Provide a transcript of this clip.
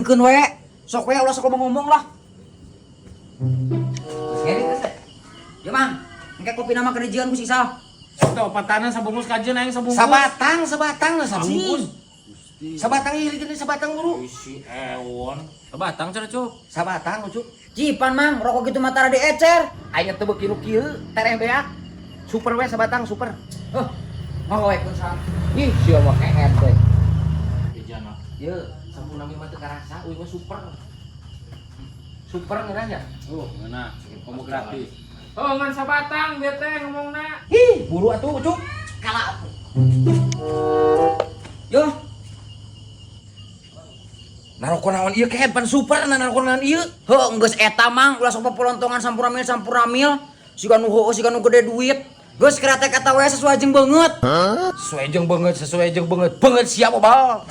Keun we. Sok we, ulah sok loba ngomong lah. Geus ngeri teh. Ya, Mang, engke kopi nama keur dijieun ku si Sal. Sok teh opatana sabungkus kajeun aing sabungkus. Sabatang, sabatang lah sabungkus. Sabatang ieu gini sabatang buru. Isi ewon. Sabatang cenah, Cup. Sabatang, Ucup. Cipan, Mang, rokok gitu mah tara diecer. Aing teu beuki nu kieu, tereh beak. Super we sabatang, super. Heuh. Mau we kun Sal. Ih, sia mah keet teh. Ijana. Ieu, sampurna mah teu karasa, euy mah super. Super ngeunah nya. Ngeunah, komo gratis. Oh, ngan sabatang bieu teh ngomongna. Ih, buru atuh, Ucup. Kalah. Yo, Naroko naon ieu keet pan super na naroko naon ieu. Heuh, geus eta, Mang, ulah sok popolontongan sampurna mil sampurna mil. Siga nu heueuh, siga nu gede duit. Geus kretek eta we sesuai jeung beungeut. Sesuai jeung beungeut, sesuai jeung beungeut. Beungeut siap obal.